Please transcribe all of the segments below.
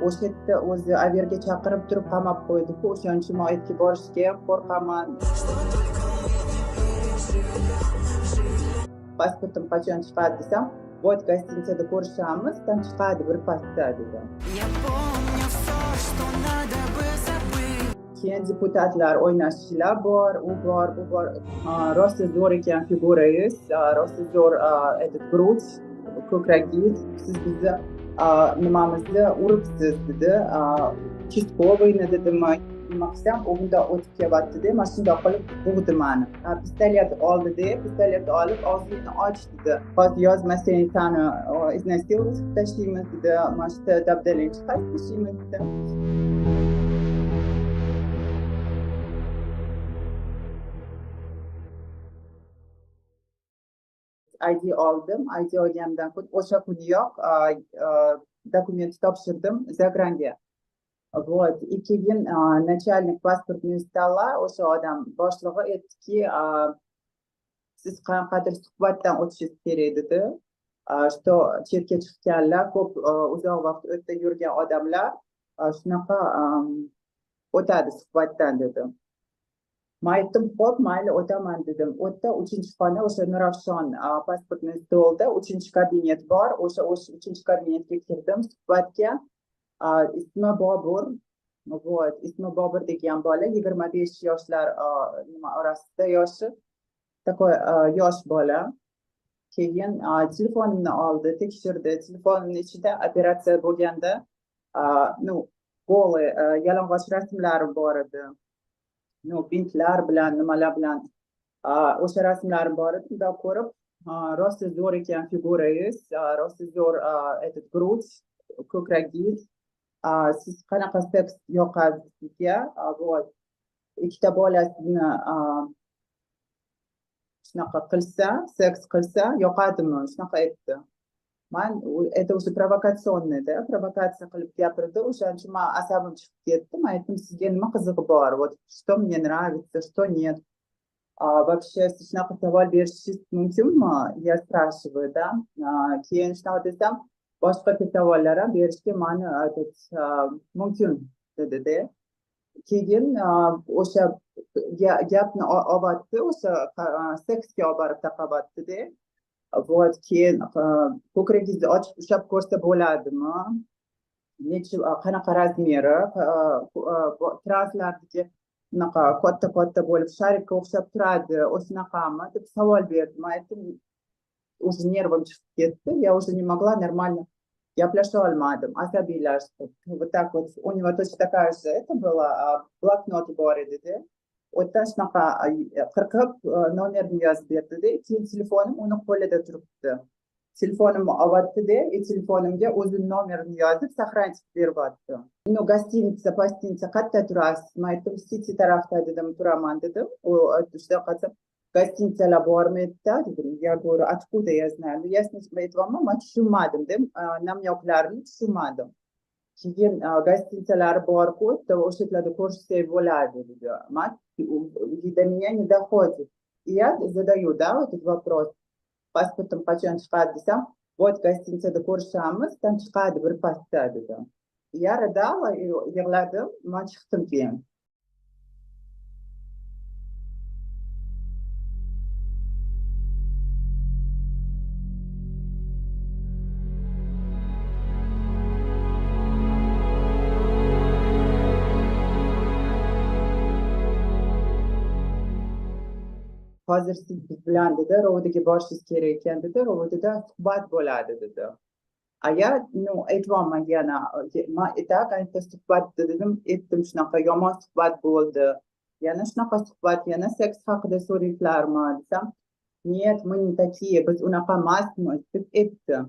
O'sha yerda o'zi Averga chaqirib turib qamab qo'ydi-ku, o'shaning uchun men aytga borishga ham qo'rqaman. Pasportim qachon chiqadi desam, вот гостиница da ko'rishamiz, там chiqadi bir pasda dedi. Keyin deputatlar o'ynashchilar bor, u bor, bu bor. Rosa zo'r ekan figurangiz, rosa zo'r этот грудь, ko'kragingiz, siz bizni nimamizni uribsiz dedi. Участковый ni dedimi, nima qilsam, u bundoq o'tib kelyaptida, mana shundoq qilib bo'g'di mani. Pistolet oldida, pistolet olib og'zingni och dedi. Hozir yozmasang sani изнасиловать qilib tashlaymiz dedi, mana shu dabdalangni chiqarib tashlaymiz dedi. ID oldim. ID olganimdan keyin o'sha kuniyoq dokument topshirdim загран ga. Вот. И keyin начальник паспортный стола, o'sha odam boshlig'i aytdiki, siz qanaqadir suhbatdan o'tishingiz kerak dedi. Что chetga chiqqanlar, ko'p uzoq vaqt u yerda yurgan odamlar shunaqa o'tadi suhbatdan dedi. Man aytdim, xo'p, mayli, o'taman dedim. U yerda uchinchi xona, o'sha Nurafshon паспортный stolda uchinchi kabinet bor. O'sha uchinchi kabinetga kirdim suhbatga. Ismi Bobur, вот, ismi Bobur degan bola, 25 yoshlar nima orasida yoshi, такой yosh bola. Keyin telefonimni oldi, tekshirdi. Telefonimni ichida operatsiya bo'lganda, ну, голый, yalang'och rasmlarim bor edi. Ну, bintlar bilan, nimalar bilan o'sha rasmlarim bor edi. Bundoq ko'rib, rosa zo'r ekan figurangiz, rosa zo'r этот грудь, ko'kragingiz, siz qanaqa seks yoqadi sizga, вот, ikkita bolasini shunaqa qilsa, seks qilsa yoqadimi, shunaqa aytdi. Man это уже провокационный, да, provokatsiya qilib gapirdi. O'shaning uchun man asabim chiqib ketdi. Man aytdim, sizga nima qizig'i bor, вот что мне нравится, что нет, вообще siz shunaqa savol berishingiz mumkinmi, я спрашиваю, да. Keyin shunaqa desam, boshqa savollar ham berishga mani этот mumkin dedida. Keyin o'sha gapni olyapti, o'sha seksga olib borib taqabyaptida. Вот, keyin ko'kragingizni ochib ushlab ko'rsa bo'ladimi, necha, qanaqa razmeri, translarniki unaqa katta katta bo'lib шарик ka o'xshab turadi, o'shanaqami deb savol berdi. Man aytdim, уже нервым chiqib ketdi, я уже не могла нормально gaplasha olmadim, asabiylashdim. Вот так вот у него точно такая же это было, bloknoti bor edida, u yerdan shunaqa qirqib nomerini yozib berdida. Keyin telefonim uni qo'lida turibdi, telefonimni olyaptida и telefonimga o'zini nomerini yozib сохранить qilib beryapti. Ну, гостиница, гостиница qayerda turasiz? Man aytdim, City tarafda dedim, turaman dedim. U shunaqa desam, гостиница lar bormi yerda dedim. Я говорю, откуда я знаю, я aytyapman, man tushunmadim deb, намёк larini tushunmadim. Keyin гостиница lari borku, o'sha yerlarda ko'rishsak bo'ladi dedi. Man до меня не доходит. И я задаю, да, этот вопрос, pasportim qachon chiqadi desam, вот гостиница da ko'rishamiz, там chiqadi bir pasda dedi. Я рыдала, yig'ladim, man chiqdim keyin. Hozir siz biz bilan dedi, РОВД ga borishingiz kerak ekan dedi, РОВД da suhbat bo'ladi dedi. А я, ну, aytyapman yana, man и так aytdi suhbat dedim, aytdim, shunaqa yomon suhbat bo'ldi, yana shunaqa suhbat, yana seks haqida so'raysizlarmi desam, нет, мы не такие, biz unaqa emasmiz deb aytdi.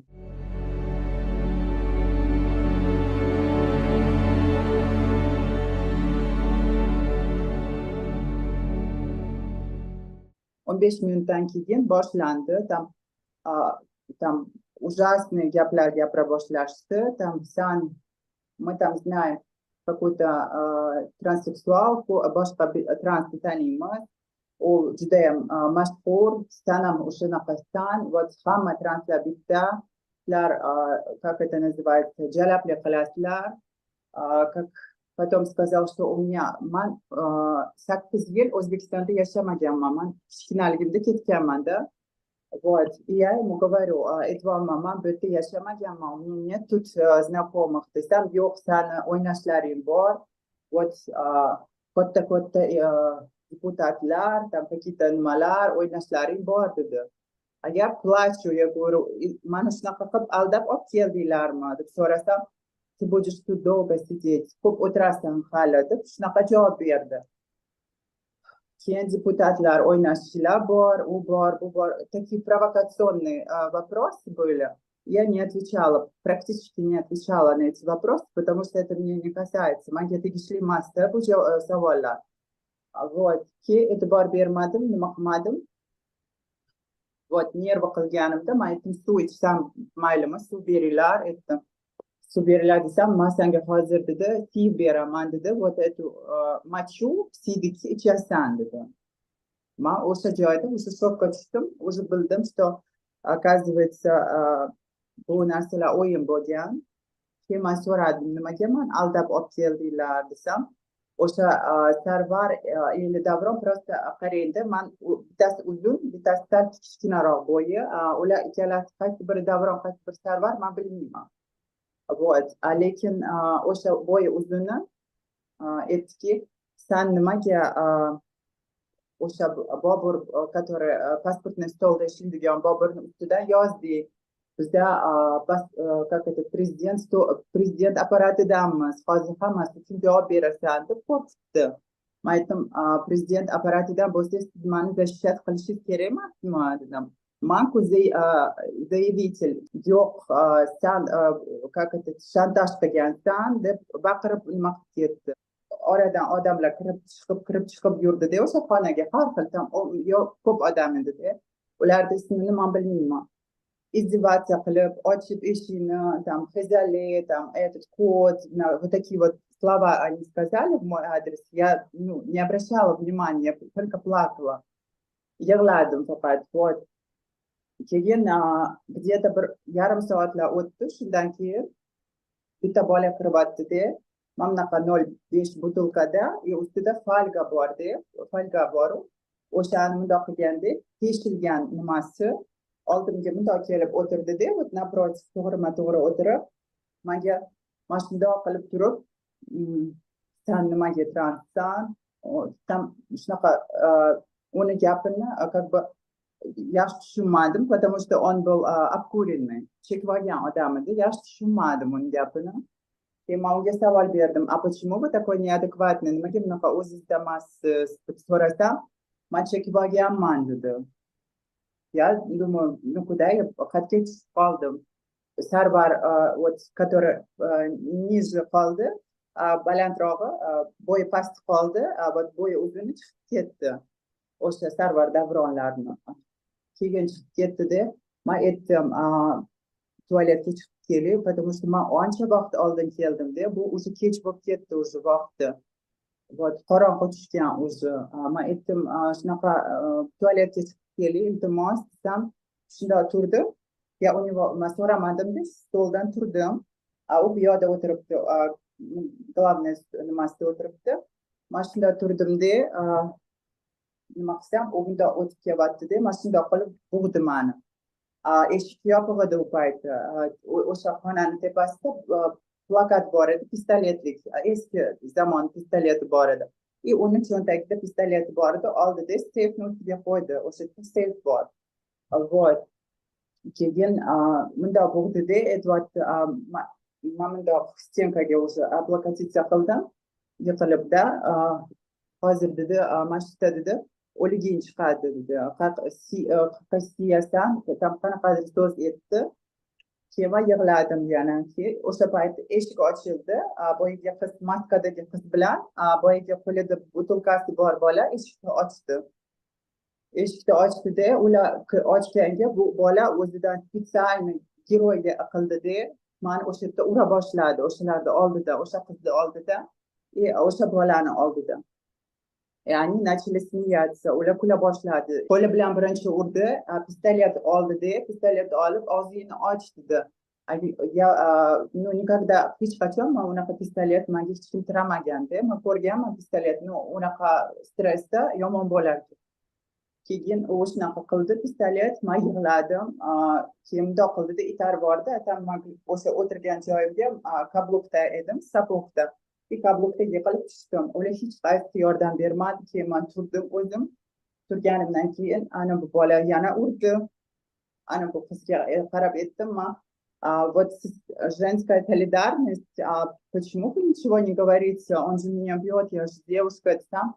15 minutdan keyin boshlandi, там там ужасный gaplar gapira boshlashdi. Там san, мы там знаем какую-то транссексуалку, boshqa transni taniymiz, u judayam mashhur, san ham o'shanaqasan, вот hamma translar bitta, sizlar, как это называется, jalablik qilasizlar. Как потом сказал, что у меня man 8 yil O'zbekistonda yashamaganman, man kichkinaligimda ketganman-da. Вот, и я ему говорю, aytyapman, man bu yerda yashamaganman, у меня нет тут знакомых, desam, yo'q, sani o'ynashlaring bor, вот, katta katta deputatlar, там какие-то nimalar, o'ynashlaring bor, dedi. А я плачу, я говорю, mani shunaqa qilib aldab olib keldinglarmi, deb so'rasam, ты будешь тут долго сидеть, ko'p o'tirasan hali, deb shunaqa javob berdi. Keyin deputatlar, o'ynashchilar bor, u bor, bu bor. Такие провокационные вопросы были. Я не отвечала, практически не отвечала на эти вопросы, потому что это меня не касается. Manga tegishli emasdi bu savollar. Вот. Keyin e'tibor bermadim, nima qilmadim. Вот, нервы qilganimda man aytdim, suv ichsam maylimi, suv beringlar, aytdim. Suv beringlar desam, man senga hozir, dedi, siyib beraman, dedi, вот эту мочу, siydik ichasan, dedi. Man o'sha joyda уже shokka tushdim, уже bildim, что, оказывается, bu narsalar o'yin bo'lgan. Keyin man so'radim, nimaga man aldab olib keldinglar, desam, o'sha Sarvar или Davron, просто qarangda, man bittasi uzun, bittasi sal kichkinaroq bo'yi, ular ikkalasi qaysi biri Davron, qaysi biri Sarvar, man bilmayman. Вот, lekin o'sha bo'yi uzuni aytdiki, san nimaga o'sha Bobur, который паспортный stolda ishlaydigan Boburni ustidan yozding, bizda, как это, prezident apparatidanmiz, hozir hammasi uchun javob berasan, deb qo'rqitdi. Man aytdim, prezident apparatidan bo'lsangiz, siz mani защищать qilishingiz kerak emasmi, dedim. Manku заявитель. Yo'q, san, как это, shantaj qilgansan, deb baqirib nima qilib ketdi. Oradan odamlar kirib chiqib, kirib chiqib yurdida o'sha xonaga, har xil там ko'p odam edida, ularni ismini man bilmayman. Издеваться qilib, ochib eshikni, там, хазяли, там, этот код, вот такие вот слова они сказали в мой адрес. Я, ну, не обращала внимания, я только плакала, yig'ladim faqat. Вот, keyin где-то bir yarim soatlar o'tdi, shundan keyin bitta bola kiryaptida, mana bunaqa 0,5 butilkada и ustida фольга borda, фольга boru, o'shani mundoq qilganda teshilgan nimasi, oldimga bundoq kelib o'tirdida, вот напротив, to'g'rima to'g'ri o'tirib, manga mana shundoq qilib turib, san nimaga transsan, там shunaqa, uni gapini как бы yaxshi tushunmadim, потому что он был обкуренный, chekib olgan odam edi, yaxshi tushunmadim uni gapini. Keyin man unga savol berdim, а почему вы такой неадекватный, nimaga bunaqa o'zingizda emassiz, deb so'rasam, man chekib olganman, dedi. Я думаю, ну куда я, qayerga tushib qoldim? Sarvar, вот, который ниже qoldi, balandrog'i, bo'yi past qoldi, вот bo'yi uzuni chiqib ketdi. O'sha Sarvar Davronlarni. Keyin chiqib ketdida, man aytdim, tualetga chiqib kelay, потому что man ancha vaqt oldin keldimda, bu уже kech bo'lib ketdi, уже vaqti. Вот, qorong'i tushgan уже. Man aytdim, shunaqa, tualetga chiqib kelay, iltimos, desam, shundoq turdi. Я у него, man so'ramadimda, stoldan turdim. U bu yoqda o'tiribdi, главный nimasida o'tiribdi. Man shundoq turdimda, nima qilsam, u bundoq o'tib kelyaptida, man shundoq qilib bo'g'di mani. Eshik yopiq edi u payti. O'sha xonani tepasida plakat bor edi, pistoletlik, eski zamon pistoleti bor edi. И uni cho'ntagida pistoleti bor edi, oldida seyfni ustiga qo'ydi, o'sha yerda seyf bor. Вот. Keyin bundoq bo'g'dida, aytyapti, man bundoq стенка ga уже облокотиться qildim, yiqilibda, hozir, dedi, mana shu yerda, dedi, o'liging chiqadi, dedi, qayerqa siyasan, там qanaqadir so'z aytdi. Keyin man yig'ladim yana. Keyin o'sha payt eshik ochildi, boyagi qiz, maskadagi qiz bilan boyagi qo'lida butilkasi bor bola eshikni ochdi. Eshikni ochdida, ular ochganga bu bola o'zidan специально герой ga qildida, mani o'sha yerda ura boshladi, o'shalarni oldida, o'sha qizni oldida и o'sha bolani oldida. И они начали смеяться, ular kula boshladi. Qo'li bilan birinchi urdi, pistolet oldida, pistolet olib, og'zingni och, dedi. Я, ну, никогда, hech qachon man unaqa pistolet manga hech kim tiramaganda. Man ko'rganman pistolet, но unaqa stressda yomon bo'lardi. Keyin u shunaqa qildi pistolet, man yig'ladim. Keyin mundoq qildida, itarib yubordi. Там man o'sha o'tirgan joyimga, каблук da edim, сапог da, и каблук da yiqilib tushdim. Ular hech qaysi yordam bermadi. Keyin man turdim o'zim. Turganimdan keyin ana bu bola yana urdi. Ana bu qizga qarab aytdim man: Вот женская солидарность, а почему вы ничего не говорите? Он же меня бьет, я же девушка. Desam,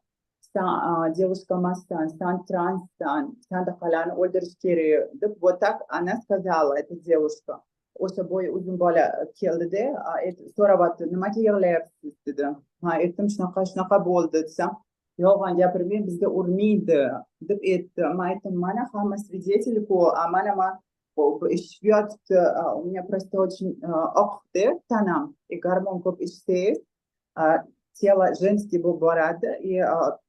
san девушка emassan, san transsan, sandaqalarni o'ldirish kerak, deb. Вот так она сказала, эта девушка. O'sha bo'yi uzun bola keldida, so'rayapti: "Nimaga yig'layapsiz?" dedi. Ha, aytdim, shunaqa shunaqa bo'ldi desam, "Yolg'on gapirmang, bizga urmaydi", deb aytdi. Man aytdim: "Mana hamma свидетель ku, mana man ichib yotibdi". У меня просто очень oqdi tanam, и gormon ko'p ichsangiz, тело женский bo'lib boradi, и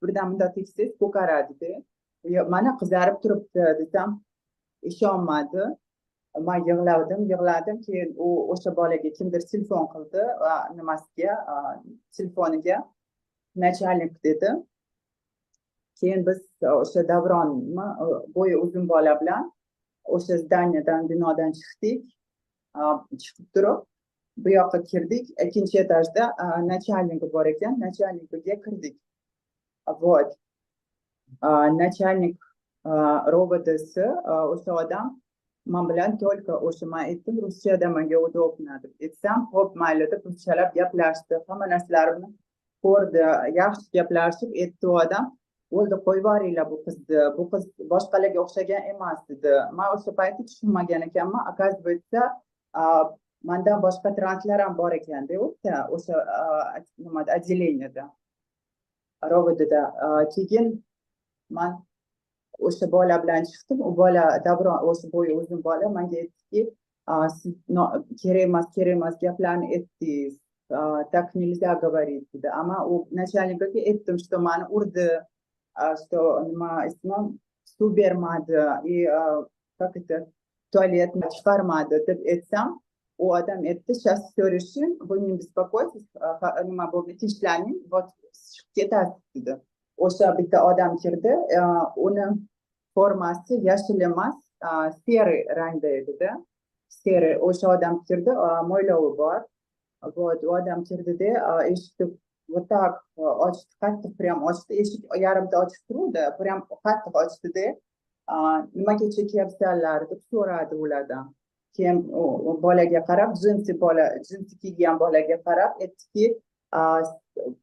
birdan bundoq tegsangiz, ko'karadida. "Mana qizarib turibdi", desam, ishonmadi. Man yig'ladim, yig'ladim. Keyin u o'sha bolaga kimdir telefon qildi, nimasiga, telefoniga, начальник dedi. Keyin biz o'sha Davronmi, bo'yi uzun bola bilan o'sha здания dan, binodan chiqdik. Chiqib turib bu yoqqa kirdik. Ikkinchi etajda начальники bor ekan, начальник iga kirdik. Вот начальник РОВД si, o'sha odam man bilan только o'sha, man aytdim, ruschada manga удобно deb aytsam, "Ho'p, mayli", deb ruschalab gaplashdi. Hamma narsalarimni ko'rdi, yaxshi gaplashib aytdi u odam: "Bo'ldi, qo'yib yuboringlar bu qizni, bu qiz boshqalarga o'xshagan emas", dedi. Man o'sha payti tushunmagan ekanman, оказывается, mandan boshqa translar ham bor ekanda u yerda, o'sha nimada, отделение da, РОВД da. Keyin man o'sha bola bilan chiqdim. U bola, Davron, o'sha bo'yi uzun bola manga aytdiki: "Siz kerak emas, kerak emas gaplarni aytdingiz, так нельзя говорить", dedi. Ama u начальник ga aytdim, что mani urdi, что nima ismi, suv bermadi и как это, tualetni chiqarmadi, deb aytsam, u odam aytdi: "Сейчас все решим, вы не беспокойтесь, nima bo'ldi, tinchlaning, вот chiqib ketasiz", dedi. O'sha bitta odam kirdi, uni formasi yashil emas, серый rangda edida, серый. O'sha odam kirdi, mo'ylovi bor. Вот u odam kirdida, eshikni вот так ochdi, qattiq прям ochdi. Eshik yarimta ochiq turuvdi, прям qattiq ochdida, "Nimaga chekyapsanlar?" deb so'radi ulardan. Keyin u bolaga qarab, jinsi bola, jinsi kiygan bolaga qarab aytdiki: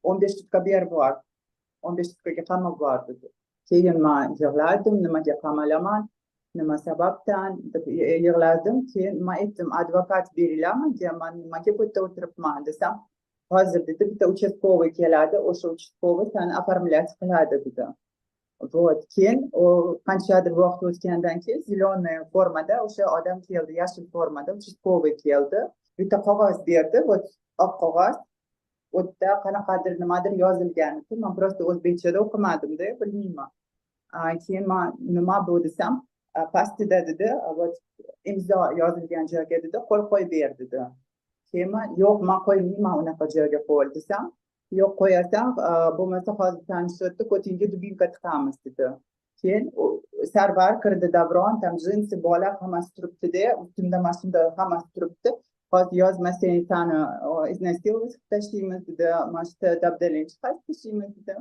"15 sutka berib yubor, 15 sutkaga qamab bor", dedi. Keyin man yig'ladim: "Nimaga qamalaman, nima sababdan?" deb yig'ladim. Keyin man aytdim: "Advokat beringlar manga, man nimaga bu yerda o'tiribman?" desam, "Hozir", dedi, "bitta участковый keladi, o'sha участковый sani оформлять qiladi", dedi. Вот keyin u qanchadir vaqt o'tgandan keyin зеленый formada o'sha odam keldi, yashil formada участковый keldi, bitta qog'oz berdi. Вот oq qog'oz, u yerda qanaqadir nimadir yozilgan edi. Man просто o'zbekchada o'qimadimda, bilmayman. Keyin man "Nima bu?" desam, "Pastida", dedi, "вот imzo yozilgan joyga", dedi, "qo'l qo'yib ber", dedi. Keyin man: "Yo'q, man qo'ymayman unaqa joyga qo'l", desam, "Yo'q, qo'yasan, bo'lmasa hozir sani shu yerda ko'tingga дубинка tiqamiz", dedi. Keyin Sarvar kirdi, Davron, там jinsi bola, hammasi turibdida, ustimda mana shunday hammasi turibdi. "Hozir yozmasang, sani изнасиловать qilib tashlaymiz", dedi. "Mana shu yerda dabdalangni chiqarib tashlaymiz", dedi.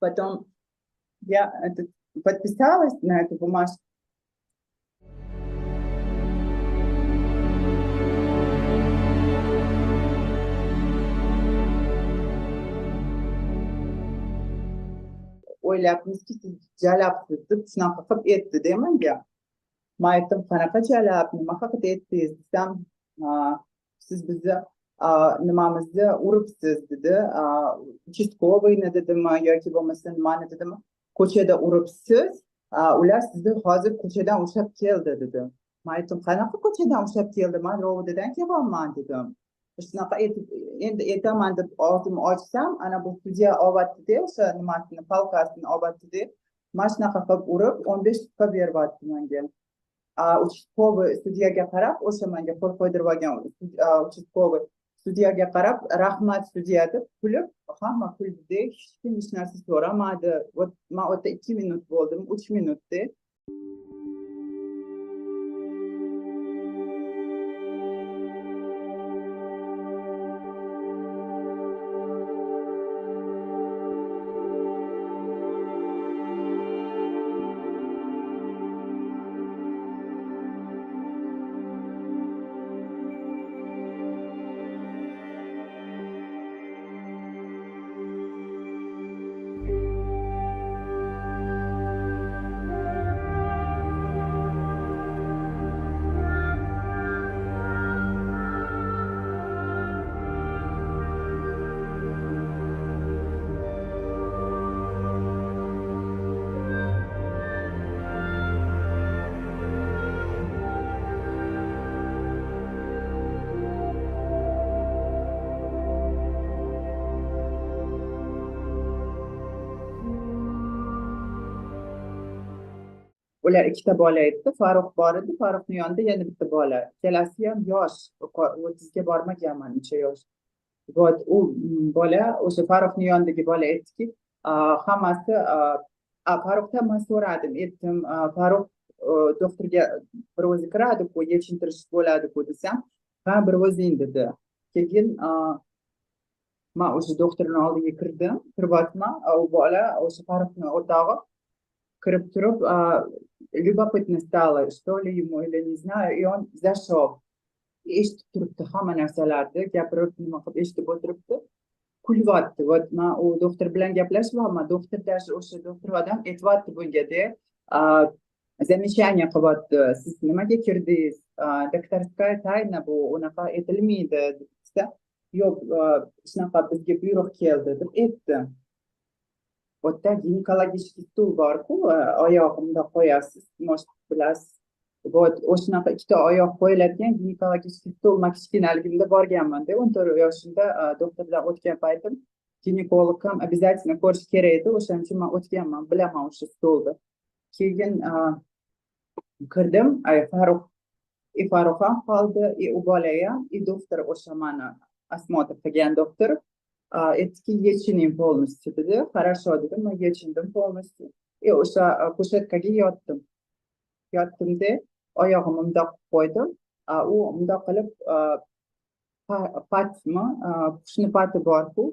Потом я этот, подписалась на эту бумажку. "O'ylayapmizki, siz jalabsiz", deb shunaqa qilib aytdida manga. Man aytdim: "Qanaqa jalab, nima haqida aytdingiz?" desam, "Siz bizni nimamizni uribsiz", dedi. Участковый ni dedimi yoki bo'lmasa nimani dedimi, "Ko'chada uribsiz, ular sizni hozir ko'chadan ushlab keldi", dedi. Man aytdim, qanaqa ko'chadan ushlab keldi, man РОВД dan kelyapman dedim. Shunaqa aytib, endi aytaman deb og'zimni ochsam, ana bu sudya olyaptida, o'sha nimasini, палка sini olyaptida, mana shunaqa qilib urib, 15 sutka beryapti menga. Участковый sudyaga qarab, o'sha menga qo'l qo'ydirib olgan участковый sudyaga qarab, "Rahmat, sudya", deb kulib, hamma kuldida, hech kim hech narsa so'ramadi. Вот man u yerda 2 minut bo'ldim, 3 minutda. Ular ikkita bola edi, Farruh bor edi, Farruhni yonida yana bitta bola, ikkalasi ham yosh, 30ga bormagan manimcha yosh. Вот u bola, o'sha Farruhni yonidagi bola aytdiki, hammasi, Farruhdan man so'radim, aytdim, "Farruh, doktorga bir o'zi kiradiku, yechintirish bo'ladiku", desam, "Ha, bir o'zing", dedi. Keyin man o'sha doktorni oldiga kirdim, kiryapman, u bola, o'sha Farruhni o'rtog'i kirib turib, любопытно стало, что ли, ему или не знаю, и он зашел. Eshitib turibdi hamma narsalarni, gapirib, nima qilib, eshitib o'tiribdi, kulyapti. Вот man u doktor bilan gaplashyapman, doktor даже, o'sha doktor odam aytyapti bungada, замечание qilyapti: "Siz nimaga kirdingiz, докторская тайна bu, unaqa aytilmaydi", desa, "Yo'q, shunaqa bizga buyruq keldi", deb aytdi. U yerda ginekologический stul borku, oyoq bundoq qo'yasiz, может, bilasiz. Вот o'shanaqa ikkita oyoq qo'yiladigan ginekologический stul. Man kichkinaligimda borganmanda, 14 yoshimda doktordan o'tgan paytim ginekolog ham обязательно ko'rish kerak edi, o'shaning uchun man o'tganman, bilaman o'sha stulni. Keyin kirdim, Farruh и Farruh ham qoldi, и u bola ham, и doktor, o'sha mani осмотр qilgan doktor aytdiki, "Yechining полностью", dedi. "Хорошо", dedim, man yechindim полностью и o'sha кушетка ga yotdim. Yotdimda, oyog'imni mundoq qilib qo'ydim, u mundoq qilib patmi, qushni pati borku,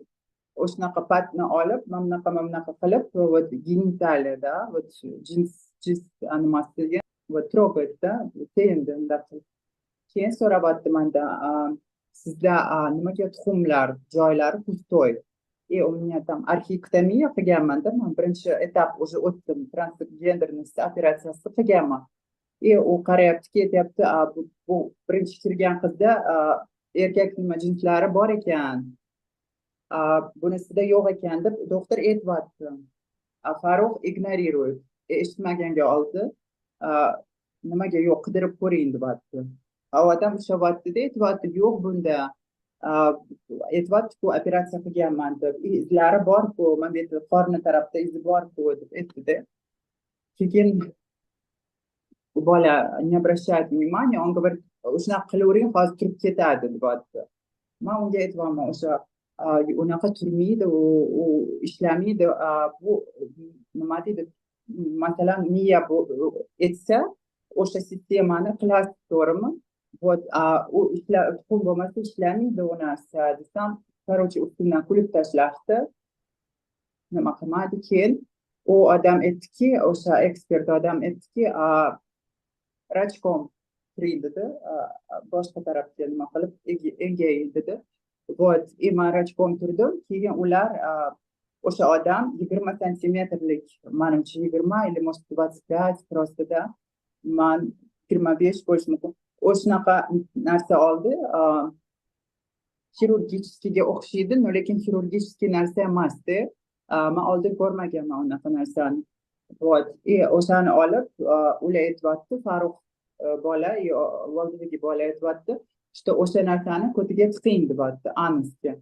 o'shanaqa patni olib, mana bunaqa, mana bunaqa qilib, вот гениталия, да, вот jins nimasiga вот трогает, да, tegindi bundoq qilib. Keyin so'rayapti mandan, "Sizda nimaga tuxumlar joylari пустой?" И у меня там орхиэктомия qilganmanda man, birinchi этап уже o'tdim, трансгендерность operatsiyasi qilganman. И u qarayaptiki, aytyapti, bu birinchi kirgan qizda erkak nima jinslari bor ekan, bunisida yo'q ekan, deb doktor aytyapti. Farruh игнорирует, eshitmaganga oldi. "Nimaga yo'q, qidirib ko'ring", deyapti. U odam ushlayaptida, aytyapti, "Yo'q bunda", aytyaptiku operatsiya qilganman deb, izlari borku, mana bu yerda qorni tarafda izi borku, deb aytdida. Keyin u bola не обращает внимания, он говорит, "Shunaqa qilavering, hozir turib ketadi", deyapti. Man unga aytyapman, o'sha unaqa turmaydi u, ishlamaydi bu, nima deydi, masalan, miya bu aytsa, o'sha sistemani qilasiz, to'g'rimi? Вот u tuxum bo'lmasa ishlamaydi u narsa, desam, короче, ustimdan kulib tashlashdi, nima qilmadi. Keyin u odam aytdiki, o'sha ekspert odam aytdiki, "Рачком turing", dedi, boshqa tarafga nima qilib engaying, dedi. Вот и man рачком turdim. Keyin ular, o'sha odam 20 santimetrlik, manimcha, 20 или, может, 25 просто, да, man 25 bo'lishi mumkin, o'shanaqa narsa oldi, хирургический ga o'xshaydi, но lekin хирургический narsa emasda, man oldin ko'rmaganman unaqa narsani. Вот и o'shani olib, ular aytyapti, Farruh Bola oldidagi bola aytyapti, что o'sha narsani ko'tiga tiqing deyapti, anusga.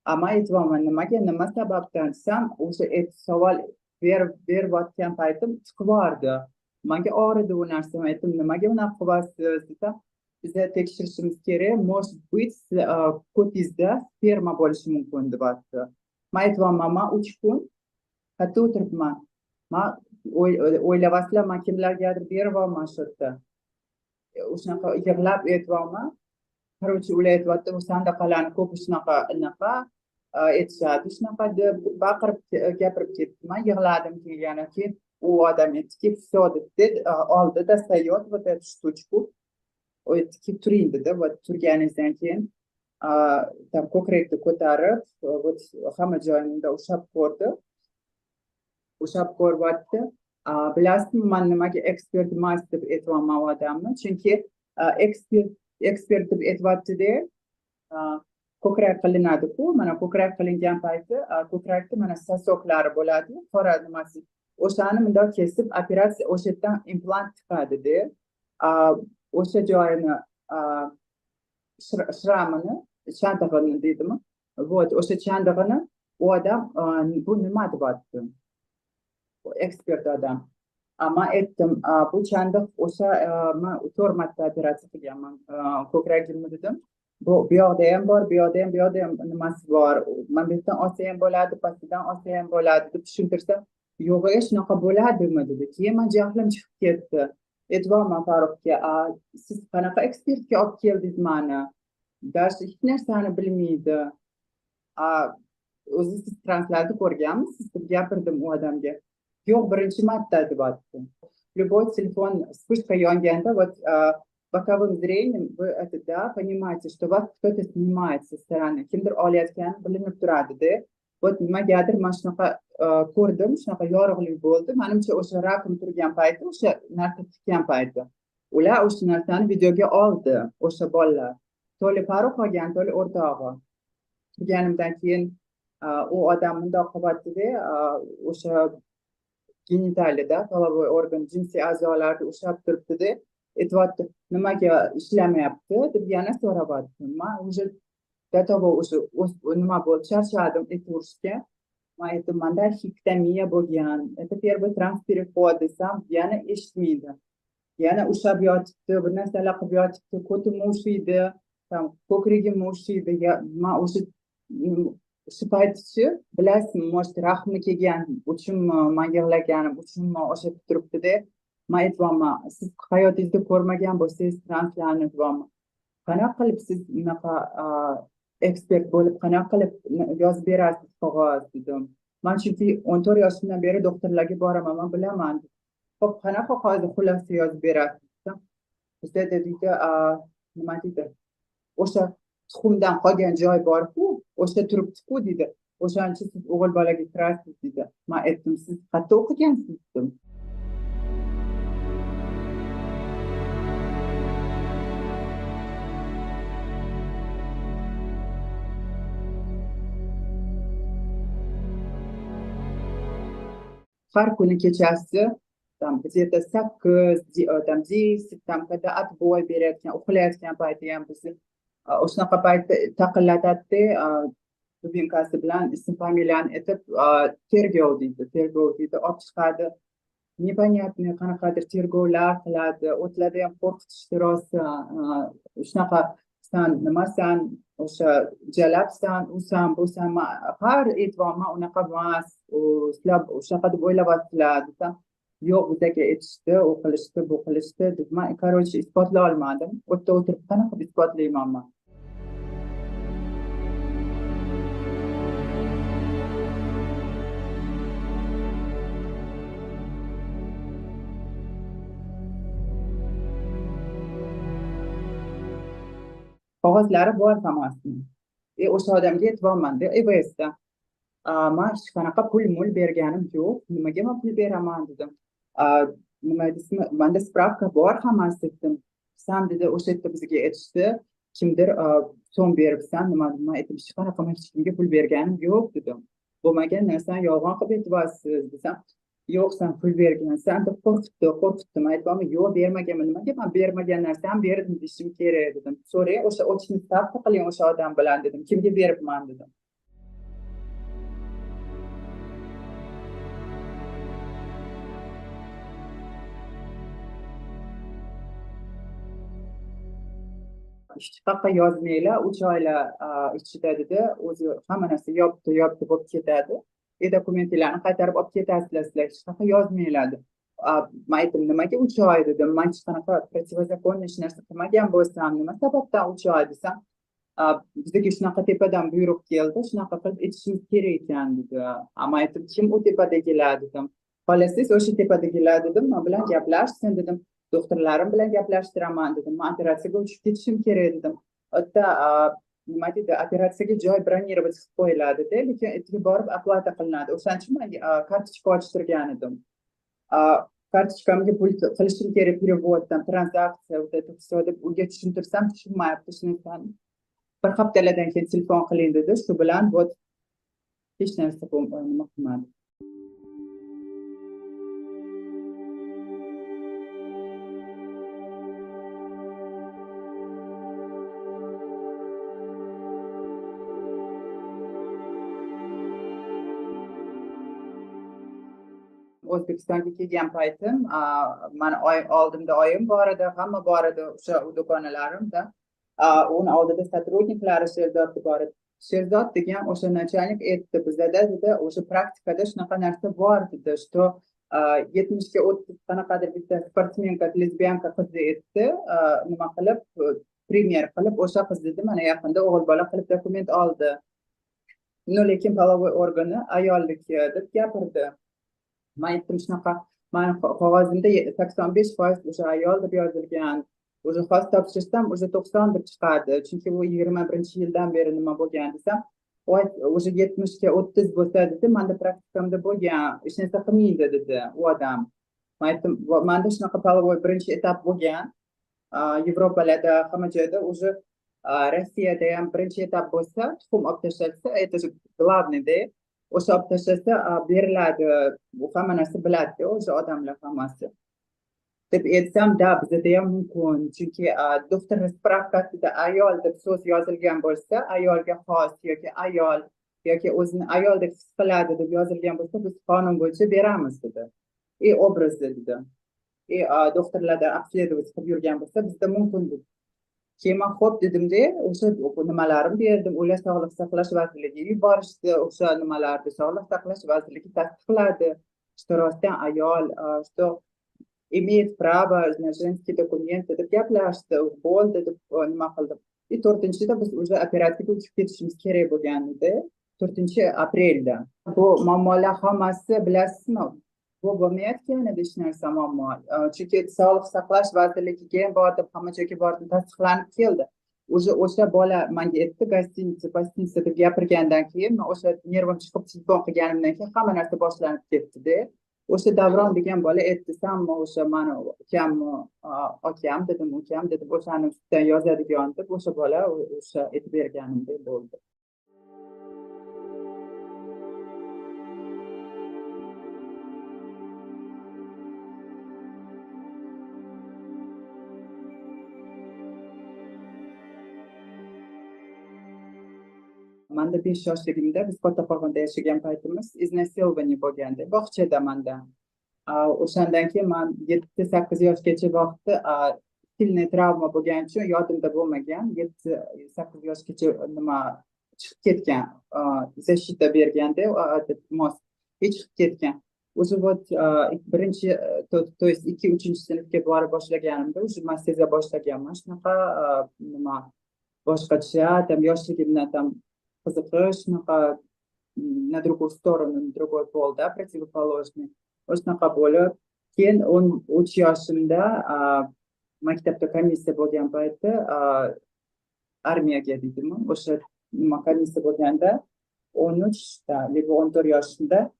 Man aytyapman, nimaga, nima sababdan desam, o'sha savol berayotgan paytim tiqib yubordi. Manga og'ridi u narsa. Man aytdim, nimaga unaqa qilyapsiz desam, biza tekshirishimiz kerak, может быть, ko'tingizda sperma bo'lishi mumkin deyapti. Man aytyapman, man 3 kun qayerda o'tiribman. Man o'ylayapsizlar, man kimlargadir beryapman shu yerda. O'shanaqa yig'lab aytyapman. Короче, ular aytyapti, sandaqalarni ko'p shunaqa anaqa aytishadi, shunaqa deb baqirib gapirib ketdim. Man yig'ladim keyin, keyin u odam aytdiki, всё deb oldi, достает вот эту штучку. Aytdiki, turing dedi. Вот turganingizdan keyin там ko'krakni ko'tarib, вот hamma joyimda ushlab ko'rdi. Ushlab ko'ryapti. Bilasizmi, man nimaga ekspert emas deb aytyapman u odamni? Chunki ekspert deb aytyaptida, ko'krak qilinadi-ku, mana ko'krak qilingan payti ko'krakda mana сосок lari bo'ladi, qora nimasi. O'shani bundoq kesib operatsiya, o'sha yerdan implant tiqadida. O'sha joyini шрам ini, chandig'ini deydimi? Вот, o'sha chandig'ini u odam bu nima deyapti? Ekspert odam. Man aytdim, bu chandiq o'sha man 4 marta operatsiya qilganman ko'kragimni dedim. Bu yoqda ham bor, bu yoqda ham, bu yoqda ham nimasi bor. Man bu yerdan olsa ham bo'ladi, pastidan olsa ham bo'ladi deb tushuntirsam, yo'q, shunaqa bo'ladimi dedi. Keyin man jahlim chiqib ketdi. Aytyapman Farruxga, siz qanaqa ekspertga olib keldingiz mani? Даже hech narsani bilmaydi. O'zi siz translarni ko'rganmisiz deb gapirdim u odamga. Yo'q, birinchi marta deyapti. Любой телефон вспышка yonganda, вот боковым зрением вы это, да, понимаете, что вас кто-то снимает со стороны. Kimdir olayotgani bilinib turadi-da. Вот nimagadir mana shunaqa ko'rdim, shunaqa yorug'lik bo'ldi. Manimcha o'sha rakim turgan payti, o'sha narsa tikkan payti. Ular o'sha narsani videoga oldi, o'sha bolalar. To'li Farruh olgan, to'li o'rtog'i. Turganimdan keyin u odam bundoq qilyapti-da, o'sha genitalida, половой орган, jinsiy a'zolarni ushlab turibdi-da, aytyapti, nimaga ishlamayapti deb yana so'rayapti. Man уже готова, уже nima bo'ldi, charchadim aytaverishga. Man aytdim, manda orxiektomiya bo'lgan, это первый транспереход desam, yana eshitmaydi. Yana ushlab yotibdi, bir narsalar qilib yotibdi, ko'timni ushlaydi, там ko'kragimni ushlaydi. Man o'sha shu paytchi, bilasizmi, может, rahmi kelgan uchunmi, man yig'laganim uchunmi o'sha turibdi-da. Man aytyapman, siz hayotingizda ko'rmagan bo'lsangiz translarni deyapman. Qanaqa qilib siz unaqa ekspert bo'lib, qanaqa qilib yozib berasiz qog'oz dedim. Man chunki 14 yoshimdan beri doktorlarga boraman, man bilaman. Xo'p, qanaqa hozir xulosa yozib berasiz desam, bizda deydi, nima deydi? O'sha tuxumdan qolgan joy bor-ku, o'sha turibdi-ku deydi. O'shaning uchun siz o'g'il bolaga kirasiz deydi. Man aytdim, siz qayerda o'qigansiz dedim. Har kuni kechasi там где-то 8, там 10, там когда отбой berayotgan, uxlayotgan payti ham bizni o'shanaqa paytda taqillatadida, дубинка si bilan ism familiyani aytib, tergov deydi, tergov deydi, olib chiqadi. Непонятный qanaqadir tergovlar qiladi, o'tlarda ham qo'rqitishdi rosa, shunaqa san nimasan, o'sha jalabsan, usan, busan, man har aytyapman, unaqa emas, sizlar shunaqa deb o'ylayapsizlar desam, yo'q, bizaga aytishdi, u qilishdi, bu qilishdi deb man, короче, isbotlay olmadim. U yerda o'tirib qanaqa qilib isbotlayman man? Qog'ozlari bor hammasini. O'sha odamga aytyapman-da, EVSda. Man hech qanaqa pul mul berganim yo'q. Nimaga man pul beraman dedim. Nima deysizmi? Menda spravka bor hammasi dedim. San dedi, o'sha yerda bizga aytishdi, kimdir so'm beribsan, nima nima aytib, hech qanaqa man hech kimga pul berganim yo'q dedim. Bo'lmagan narsani yolg'on qilib aytyapsiz desam, Yo'q, san pul bergansan deb qo'rqitdi, qo'rqitdi. Man aytyapman, yo'q, bermaganman, nimaga man bermagan narsamni berdim deyishim kerak dedim. So'rang, o'sha очный ставка qiling o'sha odam bilan dedim, kimga beribman dedim. Hech qayerga yozmanglar, 3 oylar ichida dedi, o'zi hamma narsa yopdi yopdi bo'lib ketadi и dokumentlarni qaytarib olib ketasizlar, sizlar hech qayerga yozmanglar deb. Man aytdim, nimaga 3 oy dedim, man hech qanaqa противозаконный hech narsa qilmagan bo'lsam, nima sababdan 3 oy desam, bizga shunaqa tepadan buyruq keldi, shunaqa qilib aytishimiz kerak ekan dedi. Man aytdim, kim u tepadagilar dedim, xohlasangiz o'sha tepadagilar dedim, man bilan gaplashsin dedim, doktorlarim bilan gaplashtiraman dedim, man operatsiyaga uchib ketishim kerak dedim. U yerda nima deydi, operatsiyaga joy бронировать qilib qo'yiladida, lekin ertaga borib оплата qilinadi. O'shaning uchun man kartochka ochtirgan edim. Kartochkamga pul qilishim kerak, перевод там, tranzaksiya, вот это все deb unga tushuntirsam, tushunmayapti shu narsani. Bir haftalardan keyin telefon qiling dedi, shu bilan вот hech narsa nima qilmadi. O'zbekistonga kelgan paytim mani oldimda oyim bor edi, hamma bor edi, o'sha do'konalarimda. Uni oldida сотрудник lari, Sherzod bor edi. Sherzod degan o'sha начальник aytdi, bizada dedi, o'sha praktikada shunaqa narsa bor dedi, что 70ga 30 qanaqadir bitta спортсменка, лесбиянка qizni aytdi, nima qilib, пример qilib, o'sha qiz dedi, mana yaqinda o'g'il bola qilib dokument oldi, но lekin половой органi ayolniki deb gapirdi. Man aytdim, shunaqa mani qog'ozimda 85% o'sha ayol deb yozilgan, уже hozir topshirsam, уже 90 deb chiqadi, chunki bu 21-yildan beri nima bo'lgan desam, voy, уже 70ga 30 bo'lsa dedi, manda praktikamda bo'lgan, hech narsa qilmaydi dedi u odam. Man aytdim, manda shunaqa половой birinchi etap bo'lgan. Yevropalarda hamma joyda уже, Rossiyada ham birinchi etap bo'lsa, tuxum olib tashlasa, это же главный da, o'sha olib tashlasa beriladi, bu hamma narsa biladida o'sha odamlar hammasi deb aytsam, да, bizada ham mumkin, chunki doktor справка sida ayol deb so'z yozilgan bo'lsa, ayolga xos yoki ayol yoki o'zini ayoldek his qiladi deb yozilgan bo'lsa, biz qonun bo'yicha beramiz dedi и образы dedi и doktorlardan обследовать qilib yurgan bo'lsa, bizda mumkin dedi. Keyin man ho'p dedimda, o'sha nimalarimni berdim, ular Sog'liqni saqlash vazirligiga yuborishdi, o'sha nimalarni Sog'liqni saqlash vazirligi tasdiqladi, что rostdan ayol, что имеет право на женские документы deb gaplashdi, bo'ldi deb nima qildim. И 4-da biz уже operatsiyaga uchib ketishimiz kerak bo'lgan edi, 4-aprelda. Bu muammolar hammasi, bilasizmi, bu bo'lmayotgan edi hech narsa muammo, chunki Sog'liqni saqlash vazirligiga ham bordim, hamma joyga bordim, tasdiqlanib keldi. Уже o'sha bola manga aytdi, гостиница, гостиница deb gapirgandan keyin, man o'sha nervim chiqib telefon qilganimdan keyin hamma narsa boshlanib ketdida. O'sha Davron degan bola aytdi, sanmi o'sha mani ukamni, akam dedim, ukam dedim, o'shani ustidan yozadigan deb, o'sha bola o'sha aytib berganimdek bo'ldi. Manda 5 yoshligimda, biz Kattaqo'rg'onda yashagan paytimiz, изнасилование bo'lganda bog'chada manda. O'shandan keyin man 7-8 yoshgacha vaqtda сильный travma bo'lgani uchun yodimda bo'lmagan. 7-8 yoshgacha nima chiqib ketgan, защита berganda мозг и chiqib ketgan. Уже вот birinchi, то есть ikki, uchinchi sinfga borib boshlaganimda уже man seza boshlaganman shunaqa nima boshqacha, там yoshligimdan там qiziqish shunaqa на другую сторону, на другой пол, да, противоположный. Shunaqa bo'lib, keyin 13 yoshimda maktabda komissiya bo'lgan payti, armiyaga deydimi, o'sha nima komissiya bo'lganda, 13da либо 14 yoshimda,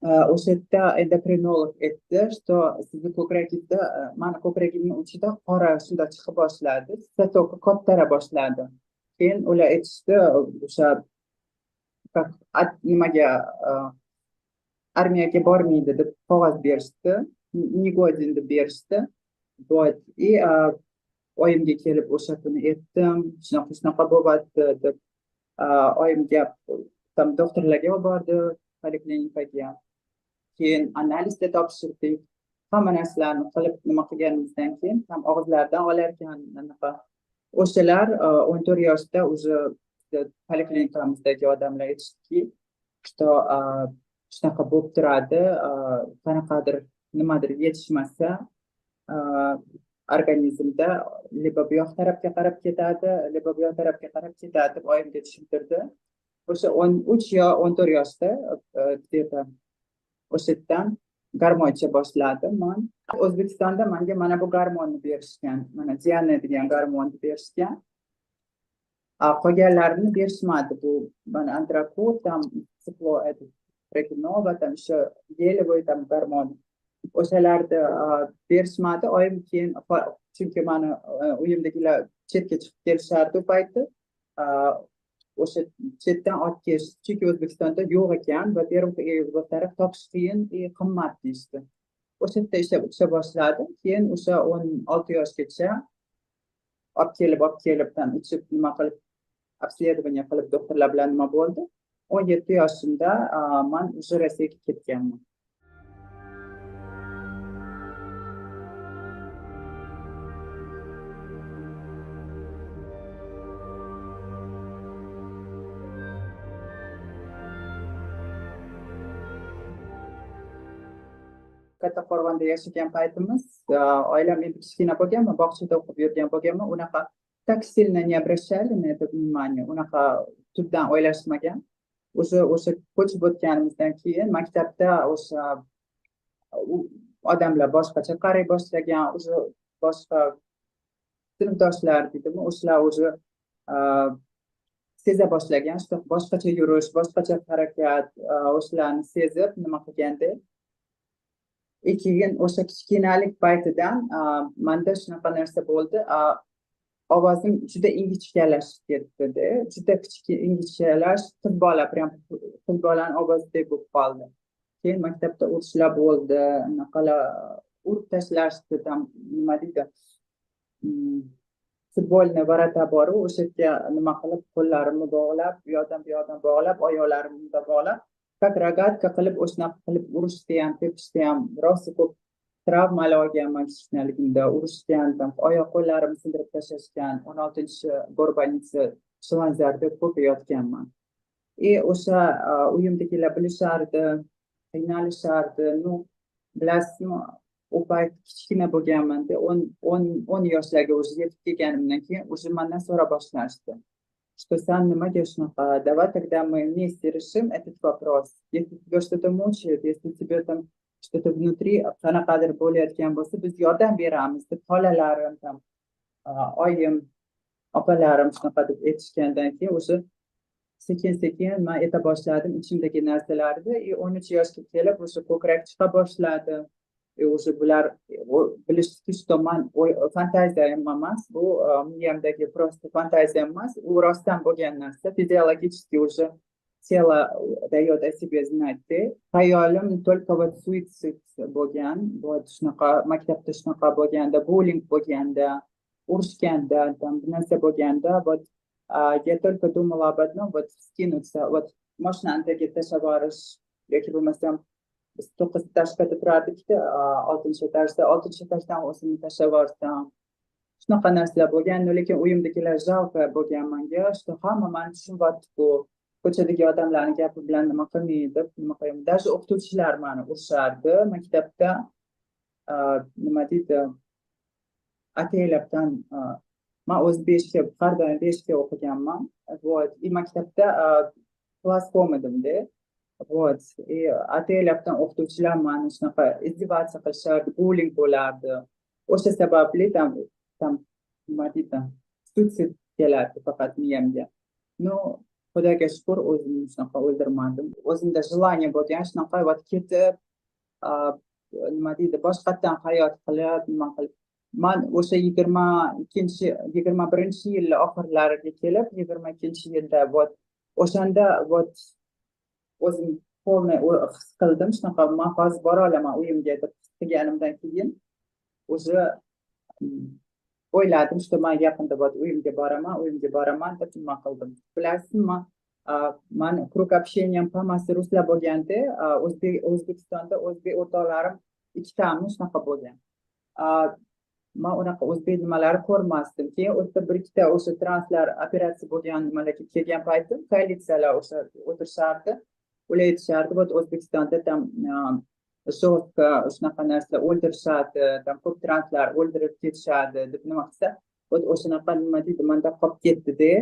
o'sha yerda endokrinolog aytdi, что sizni ko'kragingizda, mani ko'kragimni uchida qora shundoq chiqa boshladi, сосок i kattara boshladi. Keyin ular aytishdi, o'sha как nimaga Armiyaga bormaydi deb qog'oz berishdi, негоден deb berishdi. Вот, и oyimga kelib o'sha kuni aytdim, shunaqa shunaqa bo'lyapti deb. Oyimga там doktorlarga olib bordi, poliklinikaga, keyin analizda topshirdik. Hamma narsalarni qilib, nima qilganimizdan keyin ham og'izlaridan olarkan anaqa o'shalar 14 yoshda уже poliklinikamizdagi odamlar aytishdiki, что shunaqa bo'lib turadi, qanaqadir nimadir yetishmasa organizmda, либо bu yoq tarafga qarab ketadi, либо bu yoq tarafga qarab ketadi, deb oyimga tushuntirdi. O'sha 13 yo 14 yoshda где то o'sha yerdan gormon icha boshladim. Man O'zbekistonda manga mana bu gormonni berishgan, mana Diana degan gormonni berishgan, qolganlarini berishmadi. Bu mana Androkur, там цикло, этот Progynova, там еще гелевый там gormon, o'shalarni berishmadi. Oyim keyin, chunki mani uyimdagilar chetga chiqib kelishardi u payti, o'sha chetdan olib kelish, chunki O'zbekistonda yo'q ekan, во первых, и во вторых, topish qiyin и qimmat deyishdi. O'sha yerda ishlab icha boshladim. Keyin o'sha 16 yoshgacha olib kelib, olib kelib, там ichib, nima qilib, обследование qilib, doktorlar bilan nima bo'ldi. 17 yoshimda man уже Rossiyaga ketganman. Kattaqo'rg'onda yashagan paytimiz oilam, endi kichkina bo'lganman, bog'chada o'qib yurgan bo'lganman, unaqa так сильно не обращали на это внимание, unaqa tubdan o'ylashmagan. O'sha ko'chib o'tganimizdan keyin maktabda o'sha odamlar boshqacha qaray boshlagan, уже boshqa sinfdoshlar deydimi, o'shalar уже seza boshlagan, что boshqacha yurish, boshqacha harakat, o'shalarni sezib nima qilganda. И keyin o'sha kichkinalik paytidan manda shunaqa narsa bo'ldi, ovozim juda ingichkalashib ketdida, juda kichik, ingichkalashib, qiz bola, прям qiz bolani ovozidek bo'lib qoldi. Keyin maktabda urushlar bo'ldi, anaqalar, urib tashlashdi, там nima deydi, футбольный ворота boru, o'sha yerga nima qilib, qo'llarimni bog'lab, bu yoqdan bu yoqdan bog'lab, oyoqlarimni bog'lab, как рогатка qilib, o'shanaqa qilib urishdi ham, tepishdi ham. Rosa ko'p travmalar olganman kichkinaligimda, urishgan, там oyoq qo'llarimni sindirib tashlashgan. 16-chi горбольница Chilanzarda ko'p yotganman. И o'sha uyimdagilar bilishardi, qiynalishardi. Ну, bilasizmi, u payt kichkina bo'lganmanda, 10 yoshlarga уже yetib kelganimdan keyin уже mandan so'ra boshlashdi, что san nimaga shunaqa, давай тогда мы вместе решим этот вопрос, если тебя что-то мучает, если тебе там что-то внутри qanaqadir bo'layotgan bo'lsa, biz yordam beramiz, deb xolalarim, там oyim, opalarim shunaqa deb aytishgandan keyin o'sha sekin sekin man ayta boshladim ichimdagi narsalarni. И 13 yoshga kelib o'sha ko'krak chiqa boshladi. И уже bular bilishdiki, что man fantaziyam emas bu, miyamdagi просто fantaziyam emas, u rostdan bo'lgan narsa, физиологически уже тело дает о себе знать. Hayolim только вот suitsid bo'lgan. Вот shunaqa maktabda shunaqa bo'lganda, bullying bo'lganda, urushganda, там bir narsa bo'lganda, вот я только думала об одном: вот скинуться, вот mashinani tagiga tashlab yuborish yoki bo'lmasam biz to'qqiz этажкада turardikda, oltinchi etajda, oltinchi etajdan o'zimni tashlab yuborsam, shunaqa narsalar bo'lgan. Lekin uyimdagilar жалко bo'lgan manga, что hamma mani tushunyaptiku, ko'chadagi odamlarni gapi bilan nima qilmaydi deb nima qilyapman. Даже o'qituvchilar mani urishardi maktabda, nima deydi, ataylabdan. Man o'zi 5ga, har doim 5ga o'qiganman, вот, и maktabda класском edimda, вот, и ataylabdan o'qituvchilar mani shunaqa издеваться qilishardi, bullying bo'lardi. O'sha sababli там nima deydi, suitsid kelardi faqat miyamga. Ну, Xudoga shukur, o'zimni shunaqa o'ldirmadim. O'zimda желание bo'lgan shunaqa, вот, ketib, nima deydi, boshqatdan hayot qilib, nima qilib. Man o'sha 22-, 21-yil oxirlariga kelib, 22-yilda, вот, o'shanda, вот, o'zim Полный his qildim shunaqa, man hozir bora olaman uyimga deb his qilganimdan keyin уже o'yladim, что man yaqinda вот uyimga boraman, uyimga boraman deb nima qildim. Bilasizmi, mani круг общениyam hammasi ruslar bo'lganda, O'zbekistonda o'zbek o'rtoqlarim ikkitami, shunaqa bo'lgan. Man unaqa o'zbek nimalari ko'rmasdim. Keyin u yerda bir ikkita o'sha translar operatsiya bo'lgan nimalarga kelgan paytim, koalitsiyalar o'sha o'tirishardi, ular aytishardi: вот O'zbekistonda там жестко shunaqa narsa, o'ldirishadi, там ko'p translar o'ldirib ketishadi, deb nima qilsa, вот o'shanaqa, nima deydi, manda qolib ketdida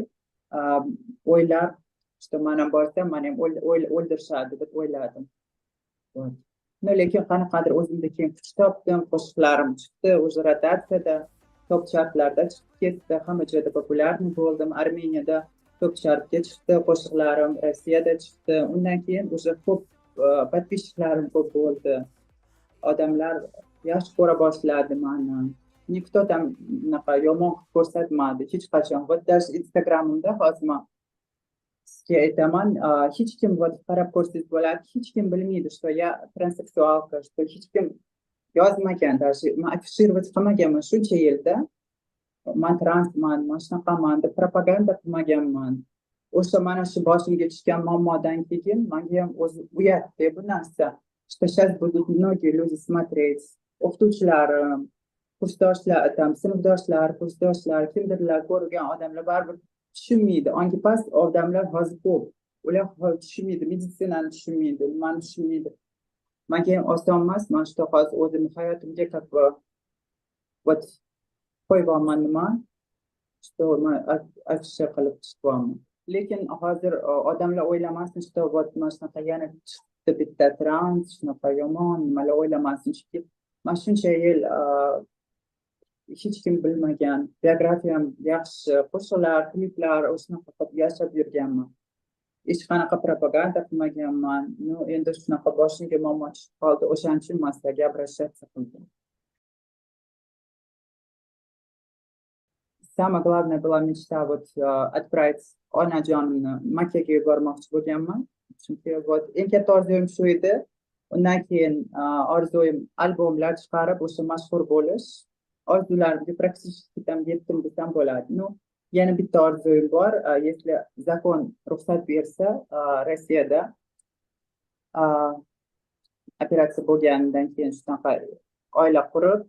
o'ylar, что man ham borsam, mani ham o'ldirishadi deb o'yladim. Вот. Но lekin qanaqadir o'zimda keyin kuch topdim, qo'shiqlarim chiqdi, уже rotatsiyada, top chartlarda chiqib ketdi, hamma joyda популярный bo'ldim. Armeniyada top chartga chiqdi qo'shiqlarim, Rossiyada chiqdi. Undan keyin уже ko'p подписчиklarim ko'p bo'ldi, odamlar yaxshi ko'ra boshladi mani. Никто там unaqa yomon qilib ko'rsatmadi hech qachon. Вот даже Instagramimda hozir man sizga aytaman, hech kim, вот qarab ko'rsangiz bo'ladi, hech kim bilmaydi, что я транссексуалка, что hech kim yozmagan, даже man афишировать qilmaganman shuncha yilda, man transman, man shunaqaman deb propaganda qilmaganman. O'sha mana shu boshimga tushgan muammodan keyin manga ham o'zi uyatda bu narsa, что сейчас будут многие люди смотреть, o'qituvchilarim, kursdoshlar, там sinfdoshlar, kursdoshlar, kimdirlar, ko'rgan odamlar baribir tushunmaydi. Ongi past odamlar hozir ko'p, ular hozir tushunmaydi, meditsinani tushunmaydi, nimani tushunmaydi. Manga ham oson emas, man что hozir o'zimni hayotimga как бы вот qo'yyapman, nima, что man afisha qilib chiqyapman. Lekin hozir odamlar o'ylamasin, что вот mana shunaqa yana chiqdi bitta trans, shunaqa yomon nimalar o'ylamasin, chunki man shuncha yil hech kim bilmagan, biografiyam yaxshi, qo'shiqlar, kliplar, shunaqa qilib yashab yurganman, hech qanaqa propaganda qilmaganman. Ну endi shunaqa boshimga muammo tushib qoldi, o'shaning uchun man sizlarga обращаться qildim. Самая главная была мечта вот отправить onajonimni Makkaga yubormoqchi bo'lganman, chunki вот eng katta orzuyim shu edi. Undan keyin orzuyim albomlar chiqarib, o'sha mashhur bo'lish. Orzularimga практически там yetdim desam bo'ladi. Ну yana bitta orzuyim bor, если закон ruxsat bersa, Rossiyada operatsiya bo'lganimdan keyin shunaqa oila qurib,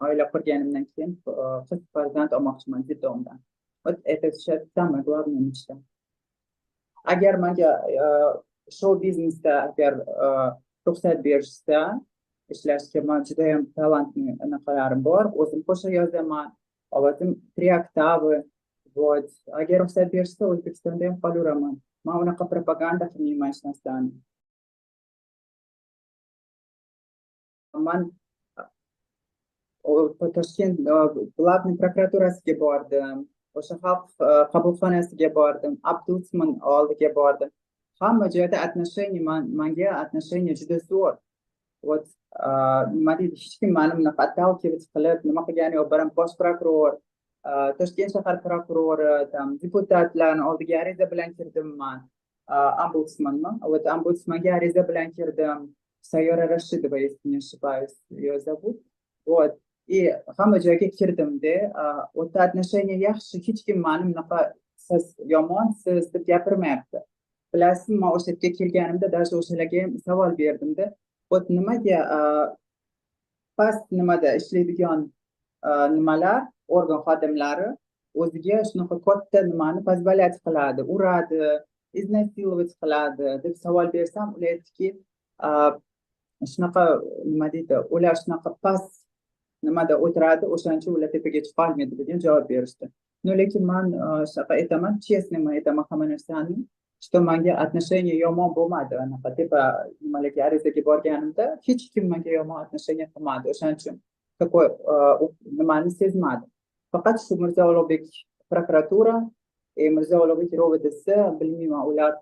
oila qurganimdan keyin qiz farzand olmoqchiman детдомdan. Вот это сейчас самая главная мечта. Agar manga shou biznesda agar ruxsat berishsa ishlashga, man judayam talantli anaqalarim bor, o'zim qo'shiq yozaman, ovozim три октавы. Вот agar ruxsat berishsa, O'zbekistonda ham qolaveraman. Man unaqa propaganda qilmayman hech narsani. Man Toshkent главный prokuraturasiga bordim, o'sha xalq qabulxonasiga bordim, ombudsman oldiga bordim, hamma joyda отношение, manga отношение juda zo'r. Вот nima deydi, hech kim mani bunaqa отталкивать qilib nima qilgani yo'q. Biram bosh prokuror, Toshkent shahar prokurori, там deputatlarni oldiga ariza bilan kirdim man, ombudsmanmi, вот ombudsmanga ariza bilan kirdim, Sayora Rashidova, если не ошибаюсь, ее зовут. Вот и hamma joyga kirdimda, u yerda отношение yaxshi, hech kim mani bunaqa siz yomonsiz deb gapirmayapti. Bilasizmi, man o'sha yerga kelganimda даже o'shalarga ham savol berdimda: вот nimaga past nimada ishlaydigan nimalar, organ xodimlari o'ziga shunaqa katta nimani позволять qiladi, uradi, изнасиловать qiladi, deb savol bersam, ular aytdiki, shunaqa, nima deydi, ular shunaqa past nimada o'tiradi, o'shaning uchun ular tepaga chiqa olmaydi, degan javob berishdi. Но lekin man shunaqa aytaman, честно man aytaman hamma narsani, что manga отношение yomon bo'lmadi. Anaqa tepa nimalarga arizaga borganimda hech kim menga yomon отношение qilmadi, o'shaning uchun такой nimani sezmadim. Faqat shu Mirzo Ulug'bek prokuratura, Mirzo Ulug'bek РОВДsi, bilmayman, ular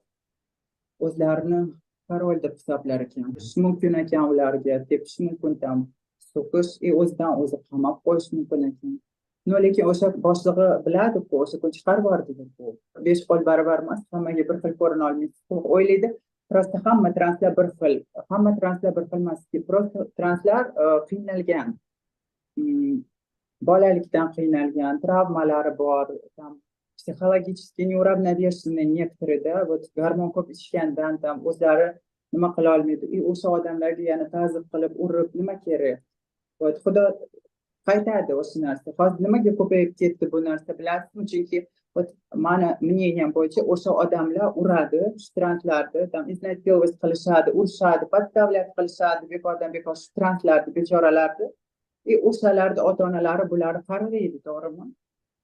o'zlarini король deb hisoblar ekan. Mumkin ekan ularga tepish mumkin, там so'kish и o'zidan o'zi qamab qo'yish mumkin ekan. Но lekin o'sha boshlig'i biladiku, o'sha kun chiqarib yubordi. Besh qo'l baravar emas, hammaga bir xil ko'rina olmaysiz. O'ylaydi. Просто hamma translar bir xil, hamma translar bir xil emaski, просто translar qiynalgan, bolalikdan qiynalgan, travmalari bor, там психологически неуравновешенные некоторые, да, вот gormon ko'p ichgandan там o'zlari nima qila olmaydi. И o'sha odamlarga yana tazyiq qilib, urib nima kerak? Вот xudo qaytadi o'sha narsa. Hozir nimaga ko'payib ketdi bu narsa, bilasizmi? Chunki вот mani мнением bo'yicha o'sha odamlar uradi shu translarni, там изнасиловать qilishadi, urishadi, подставлять qilishadi bekordan bekor shu translarni, bechoralarni. И o'shalarni ota onalari bularni qarg'aydi, to'g'rimi?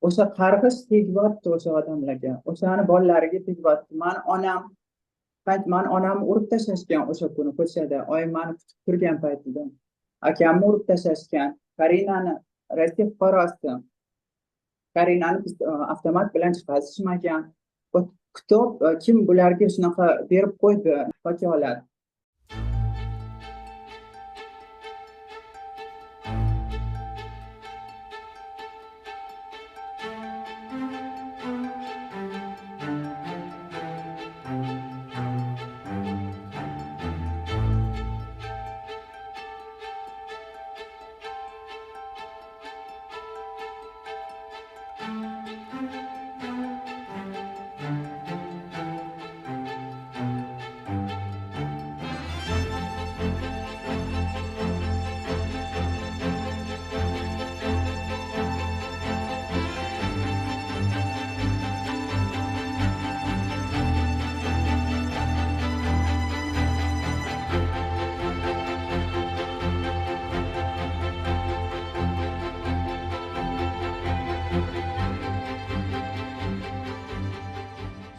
O'sha qarg'ish tegyapti o'sha odamlarga, o'shani bolalariga tegyapti. Mani onam, mani onamni urib tashlashgan o'sha kuni ko'chada, oyim mani kutib turgan paytida. Akamni urib tashlashgan. Karinani, Rossiya fuqarosi Karinani avtomat bilan chiqazishmagan. Вот кто, kim bularga shunaqa berib qo'ydi vakolat?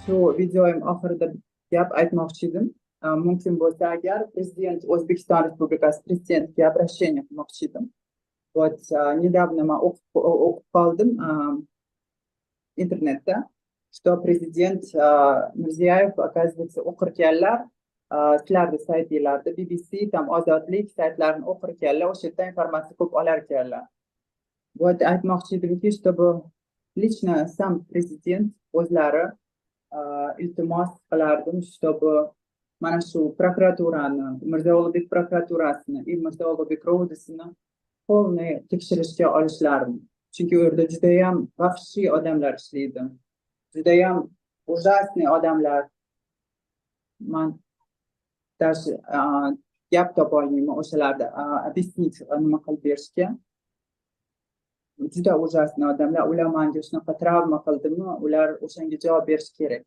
Shu videoyim oxirida gap aytmoqchi edim. Mumkin bo'lsa agar, prezident, O'zbekiston Respublikasi prezidentiga обращение qilmoqchi edim. Вот недавно man o'qib qoldim internetda, что prezident Mirziyoyev, оказывается, o'qirkanlar sizlarni saytinglarda, BBC, там Ozodlik saytlarini o'qirkanlar, o'sha yerdan informatsiya ko'p olar ekanlar. Вот aytmoqchi edimki, чтобы лично сам prezident o'zlari, iltimos qilardim, чтобы mana shu prokuraturani, Mirzo Ulug'bek prokuraturasini и Mirzo Ulug'bek РОВД sini полный tekshirishga olishlarini. Chunki u yerda judayam vahshiy odamlar ishlaydi, judayam ужасный odamlar. Man даже gap topolmayman o'shalarni объяснить, nima qilib berishga. Juda ужасный odamlar ular. Manga shunaqa travma qildimi, ular o'shanga javob berishi kerak.